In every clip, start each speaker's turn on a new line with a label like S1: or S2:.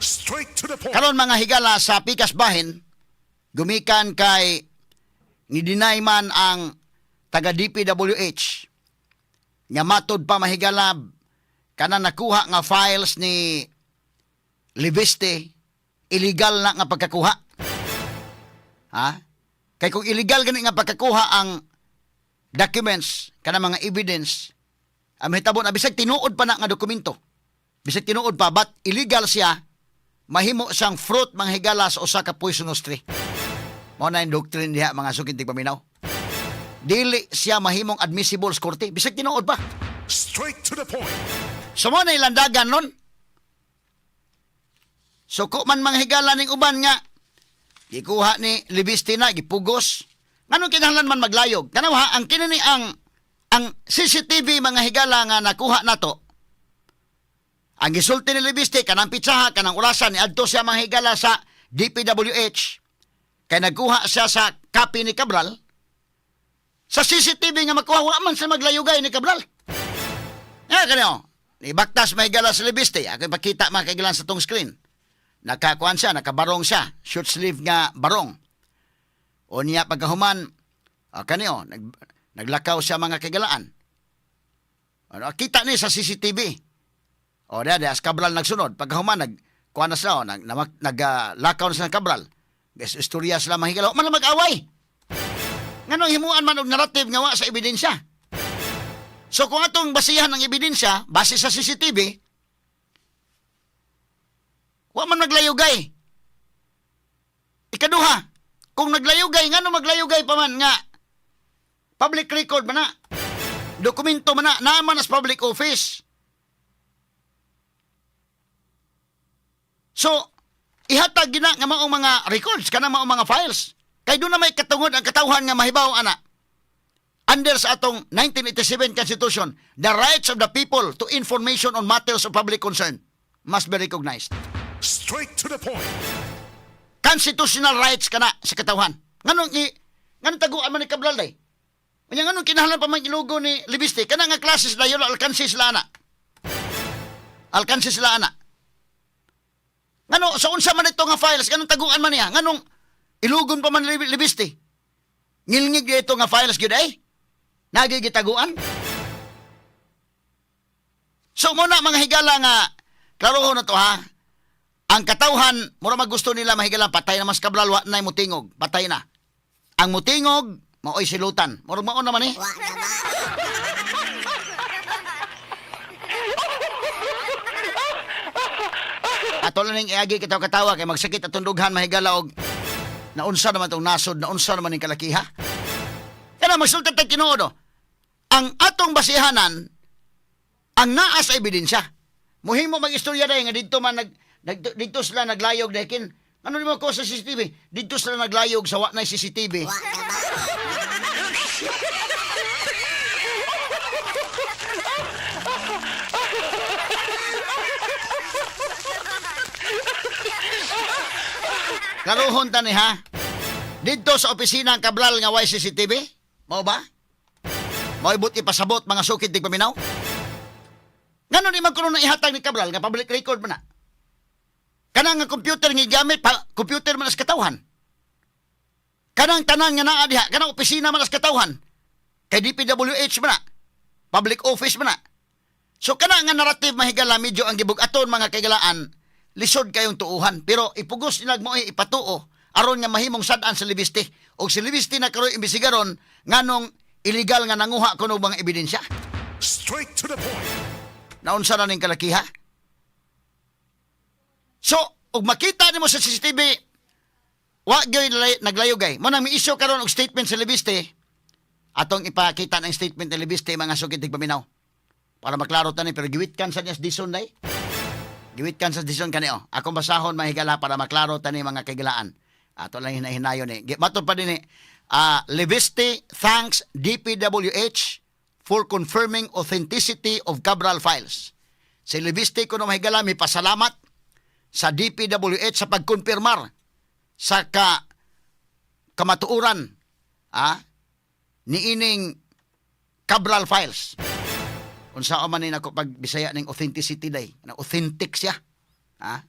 S1: Straight to the point.
S2: Karon, mga higala, sa pikas bahin, gumikan kay ni-deny man ang taga DPWH nga matod pa, mahigala, kana nakuha nga files ni Leviste illegal na nga pagkakuha. Ha? Kay kung illegal gani nga pagkakuha ang documents, kana mga evidence, ang mahitabo na bisag tinuod pa na nga dokumento. Bisag tinuod pa, but illegal siya, mahimo siyang fruit, mga higala, sa usa ka poisonous tree. Mao na yung doctrine diha, mga suking tigpaminaw. Dili siya mahimong admissible sa korte, bisag tinuod pa.
S1: Straight to the point.
S2: So mo na ilandagan nun. Suko man, mga higala, ning uban nga gikuha ni Leviste na gipugos. Nganong kinahanglan man maglayog? Kanaw ha, ang kini ni ang CCTV, mga higala, nga nakuha nato. Ang gisulti ni Leviste kanang pitsaha, kanang orasan ni adto siya, mga higala, sa DPWH kay nagkuha siya sa copy ni Cabral. Sa CCTV nga makuha, wa man sa maglayugay ni Cabral. Nga kanyo, ni baktas may gala sa Leviste. Ako ipakita, mga kaigilan, sa tong screen. Nakakuan siya, nakabarong siya. Short sleeve nga barong. O niya pagkahuman, kanyo, naglakaw siya, mga kaigalaan. Ano, kita ni sa CCTV. O diya, diya, as Cabral nagsunod. Pagkahuman, kuan na sila, o, nag, na sila ng Cabral. Guys, istorya sila, mga higala. Man lang mag-away. Nganong himuan man og narrative nga wa sa ebidensya? So kung atong basihan ng ebidensya, base sa CCTV, wa man maglayugay. Ikaduha, kung naglayugay, ngano maglayugay pa man nga public record man na, dokumento man na, naa man as public office. So, ihatag gina nga maong mga records, kanang maong mga files. Kay doon na may katungod ang katawhan nga mahibaw ana. Under sa atong 1987 Constitution, the rights of the people to information on matters of public concern must be recognized.
S1: Straight to the point.
S2: Constitutional rights kana sa katawhan. Nganong taguan man ni Cabral day? Unya nganong kinahanglan pa man ilugo ni Leviste? Kana nga klase sila yun, alkansi sila ana. Alkansi sila ana. Ngano sa unsa man ito nga files, nganong taguan man niya? Nganong ilugon pa man ni Leviste? Ngilngig ito nga files gyud ay? Nagigitaguan? So muna, mga higala, nga klarohon na to ha. Ang katawhan, mura magusto nila, mahigala, patay na mas Cabral, wa na mutingog, patay na. Ang mutingog, maoy silutan. Mura mao naman eh.
S3: Wa na ba?
S2: Ato lang ning iagi kitaw katawa kay magsakit atong dughan, mahigala, og naunsa naman tong nasod, naunsa naman ning kalakiha. Kana magsulti tag tinuod oh. Ang atong basihanan ang naa sa ebidensya. Muhimo mag-istorya dahil nga didto man nag didto sila naglayog dahil ano nimo ko sa CCTV? Didto sila naglayog sa wa na CCTV.
S3: Wa na ba?
S2: Klarohon ta ni ha. Didto sa opisina ang Cabral nga way CCTV? Mao ba? Mao ibot ipasabot, mga sukid tigpaminaw? Ngano di man kuno na ihatag ni Cabral nga public record man na? Kanang nga computer nga gigamit pa, computer man as katawhan. Kanang tanan nga naa diha, kanang opisina man as katawhan. Kay DPWH man na. Public office man na. So kana nga narrative, mahigala, medyo ang gibug-aton, mga kaigalaan, lisod kayong tuuhan, pero ipugos nila mo ipatuo aron nga mahimong sad-an sa Leviste og si Leviste na karon imbestigaron nganong illegal nga nanguha kuno mga ebidensya.
S1: Straight to the point.
S2: Naunsa na ning kalakiha? So, ug makita nimo sa CCTV, wa gyoy naglayugay. Mo nang mi-issue karon og statement sa Leviste. Atong ipakita ng statement ni Leviste, mga sukid paminaw. Para maklaro tani, pero giwit kan sa niya sa Dison day. Giwit kan sa Dison kani oh. Akong basahon, mahigala, para maklaro tani, mga kaigalaan. Ato lang hinahinayon ni. Matod pa din ni Leviste thanks DPWH for confirming authenticity of Cabral files. Si Leviste kuno, mahigala, mi pasalamat sa DPWH sa pagkumpirmar sa kamatuoran niining Cabral files. Unsa man ni nako pag Bisaya ning authenticity day, na authentic siya. Ha?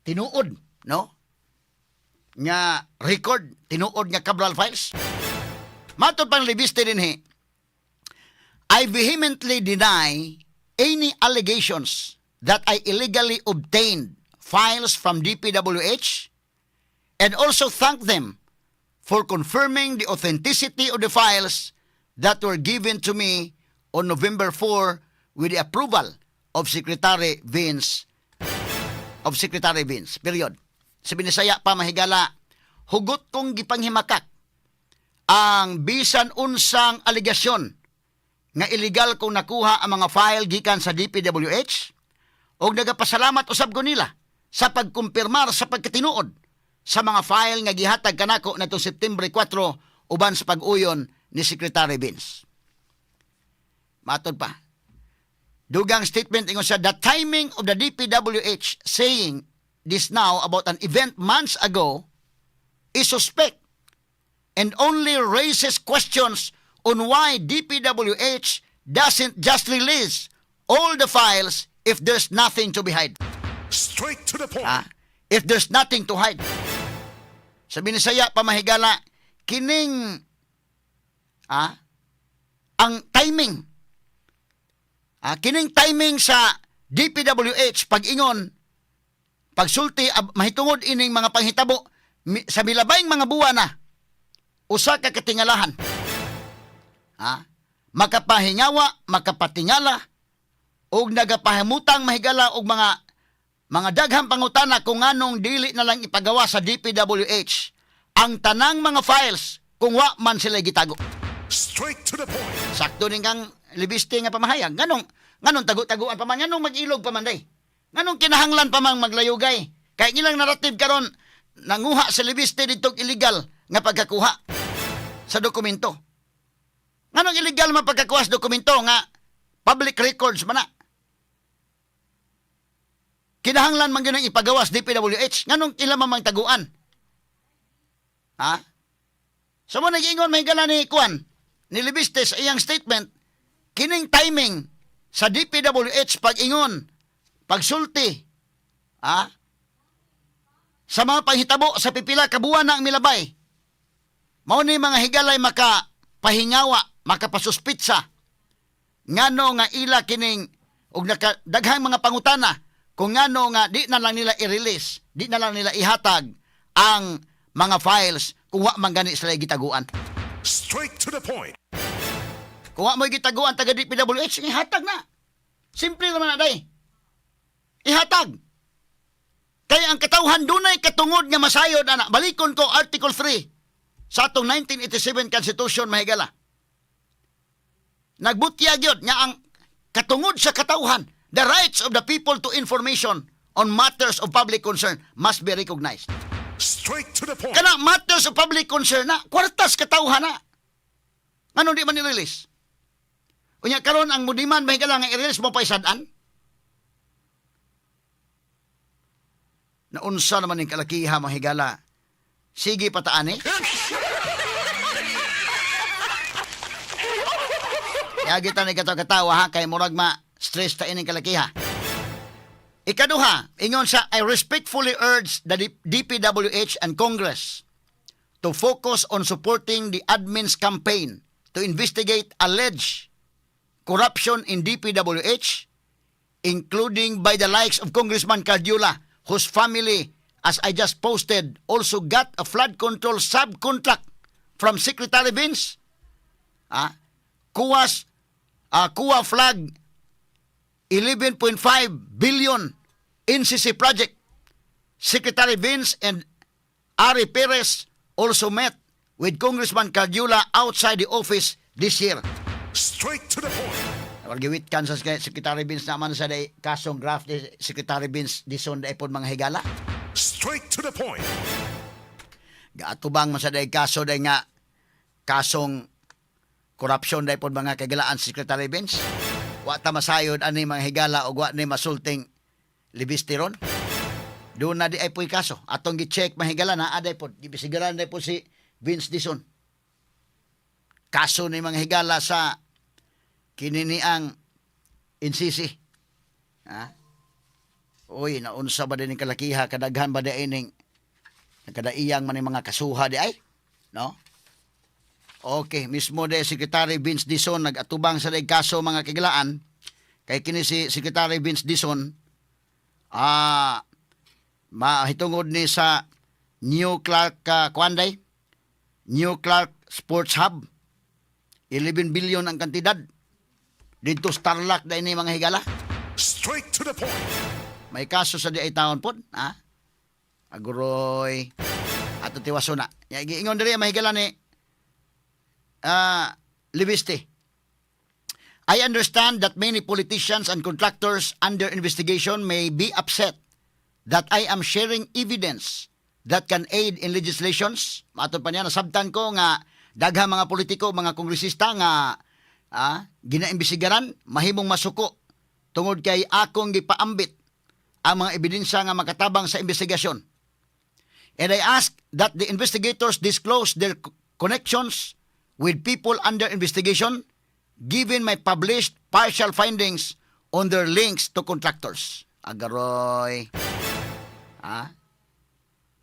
S2: Tinuod, no? Nga record, tinuod nga Cabral files. Matod pang Leviste dinhi, "I vehemently deny any allegations that I illegally obtained files from DPWH and also thank them for confirming the authenticity of the files that were given to me on November 4 with the approval of Secretary Vince." Period. Sa Binisaya pa, mahigala, "Hugot kong gipanghimakak ang bisan unsang alegasyon nga illegal kong nakuha ang mga file gikan sa DPWH og nagapasalamat usab ko nila sa pagkumpirmar sa pagkatinuod sa mga file nga gihatag kanako natong September 4 uban sa pag-uyon ni Secretary Vince." Matod pa, dugang statement, ingon siya, "The timing of the DPWH saying this now about an event months ago is suspect and only raises questions on why DPWH doesn't just release all the files if there's nothing to be hide."
S1: Straight to the point.
S2: Ah, if there's nothing to hide. Sa Binisaya pa, mahigala, kining ang timing, kining timing sa DPWH pag-ingon, pagsulti mahitungod ining mga panghitabo sa milabayng mga buwan na, usa ka katingalahan. Makapahingawa, makapatingala ug nagapahimutang, mahigala, og mga daghang pangutana kung nganong dili na lang ipagawa sa DPWH ang tanang mga files kung wa man sila gitago.
S1: Straight to the point.
S2: Sakto ning kang Leviste nga pamahayag. Nganong tago-taguan pa man, nganong mag-ilog pa man day? Nganong kinahanglan pa mang maglayugay? Kay ilang narrative karon, nanguha sa Leviste ditong illegal nga pagkakuha sa dokumento. Nganong illegal man pagkakuha sa dokumento nga public records man na? Kinahanglan man gyud ang ipagawas DPWH. Nganong ila man mang taguan? Ha? So mo nag-ingon, mahigala, ni Kuan, ni Leviste sa iyang statement, kining timing sa DPWH pag-ingon, pagsulti, ha? Sa mga panghitabo sa pipila ka buwan na ang milabay. Mao ni, mga higalay, maka pahingawa, makapasuspitsa ngano nga ila kining og naka daghang mga pangutana kung ngano nga di na lang nila i-release, di na lang nila ihatag ang mga files kung wa man gani sila gitaguan.
S1: Straight to the point.
S2: Kung wa mo gitaguan taga DPWH, ihatag na. Simple naman na day. Ihatag. Kaya ang katawhan dunay katungod nga masayod ana. Balikon ko Article 3 sa atong 1987 Constitution, mahigala. Nagbutyag yun nga ang katungod sa katawhan, the rights of the people to information on matters of public concern must be recognized.
S1: Straight to the point.
S2: Kana matters of public concern na, kwartas katawhan na. Ngano di man i-release? Unya karon ang mudiman, mahigala, nga i-release mo pa isad-an? Naunsa naman yung kalakiha, mahigala? Sige pataan eh. Kaya kita ni katawa ha, kay murag ma stress ta ining kalakiha. Ikaduha, ingon sa, "I respectfully urge the DPWH and Congress to focus on supporting the admin's campaign to investigate alleged corruption in DPWH, including by the likes of Congressman Cardiola, whose family, as I just posted, also got a flood control subcontract from Secretary Vince." Kuha flag 11.5 billion NCC project. "Secretary Vince and Ari Perez also met with Congressman Cardiola outside the office this year."
S1: Straight to the point.
S2: Giwit kan sa Secretary Vince naman sa day kasong graft ni Secretary Vince Dizon day pod, mga higala.
S1: Straight to the point.
S2: Gaatubang man sa day kaso day nga kasong corruption day pod, mga kagilaan, Secretary Vince. Wa ta masayod ani, mga higala, og wa ni masulting Leviste ron. Doon na di ay po'y kaso. Atong gi-check, mahigala, na aday pod. Gibisigaran day po si Vince Dizon. Kaso ni, mga higala, sa kinini ang NCC. Ha? Uy, naunsa ba din kalakiha, kadaghan ba di ining nakadaiyang man ning mga kasuha di ay? No? Okay, mismo de Secretary Vince Dizon nag-atubang sa daig kaso, mga kahigalaan, kay kini si Secretary Vince Dizon mahitungod ni sa New Clark kuan day, New Clark Sports Hub. 11 billion ang kantidad dito sa Tarlac dahil ni, mga higala.
S1: Straight to the point.
S2: May kaso sa di ay taon pod, ha? Aguroy. Ato tiwaso na. Ya, giingon diri, mga higala, ni Leviste. "I understand that many politicians and contractors under investigation may be upset that I am sharing evidence that can aid in legislations." Matod pa niya, nasabtan ko nga daghang mga politiko, mga kongresista nga ginaimbestigaran, mahimong masuko tungod kay akong gipaambit ang mga ebidensya nga makatabang sa investigasyon. "And I ask that the investigators disclose their connections with people under investigation, given my published partial findings on their links to contractors." Agaroy. Ha?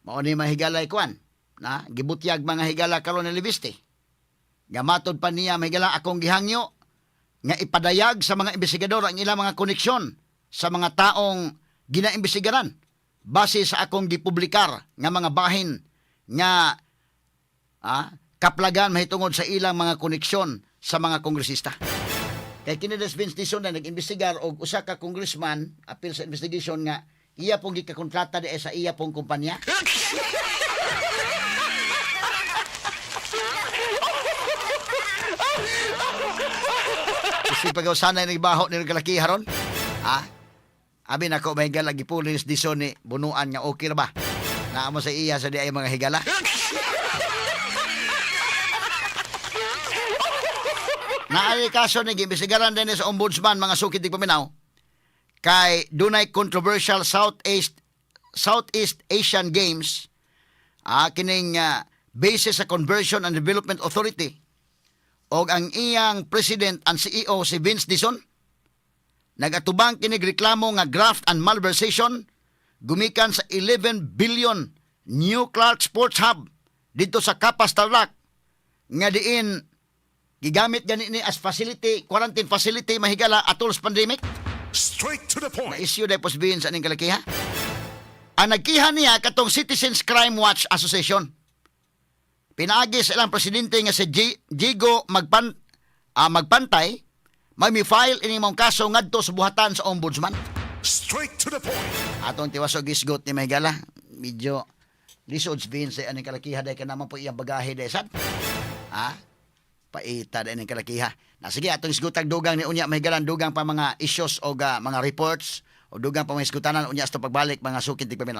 S2: Mao ni, mahigalay, kuan. Na, gibutyag, mga higala, karon ni Leviste. Nga matod pa niya, mahigala, akong gihangyo nga ipadayag sa mga investigador ang ilang mga koneksyon sa mga taong ginaimbestigaran base sa akong gipublikar nga mga bahin nga kaplagan mahitungod sa ilang mga koneksyon sa mga kongresista. Kay kini des Vince Dizon na nag-imbestigar og usa ka congressman apil sa investigation nga iya pong gikakontrata di sa iya pong kumpanya. Kasi pag usanay nagbaho ni kalaki haron. Ah? Abi nako, may higala, gipulis Dizon ni bunuan nga okay ra ba? Naa mo sa iya sa di ay, mga higala. Naay kaso ni giimbestigaran din sa ombudsman, mga sukid tigpaminaw, kay dunay controversial Southeast Asian Games, kining basis sa Conversion and Development Authority og ang iyang president and CEO si Vince Dizon. Nagatubang kinig reklamo nga graft and malversation gumikan sa 11 billion New Clark Sports Hub dito sa Capas, Tarlac, nga diin gigamit gani ni as facility, quarantine facility, mahigala, atol sa pandemic.
S1: Straight to the point.
S2: Na-issue dahil pos Vince aning kalakiha. Ang nagkiha niya katong Citizens Crime Watch Association. Pinaagi sa ilang presidente nga si Jigo Magpantay, may mi-file ini mong kaso ngadto sa buhatan sa ombudsman.
S1: Straight to the point.
S2: Atong tiwasog isgot ni mahigala. Medyo lisod si Vince aning kalakiha dahil ka naman po iyang bagahe dahil sad. Ha? Paita dahil aning kalakiha. Na sige, atong isgutag dugang ni unya, mahigalan, dugang pa mga issues o mga reports o dugang pa mga isgutanan unya sa pagbalik, mga sukid tigpaminaw.